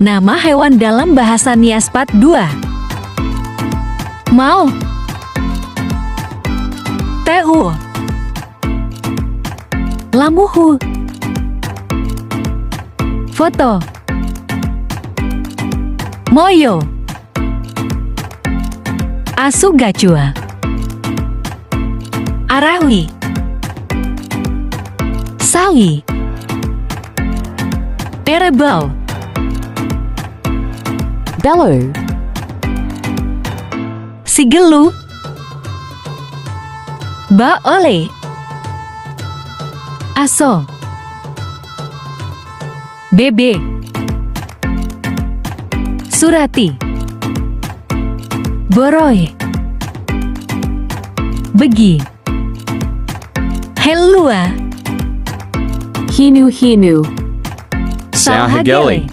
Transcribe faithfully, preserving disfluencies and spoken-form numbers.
Nama hewan dalam bahasa Nias part dua. Mao. Te'u. Lamuhu. Foto. Moyo. Asu gacua. Arahui. Sawi. Erebau. Belo. Sigelu. Ba ole. Aso. Bebe. Surati. Boroe. Begi. Helua. Hinu-hinu. Saohagele.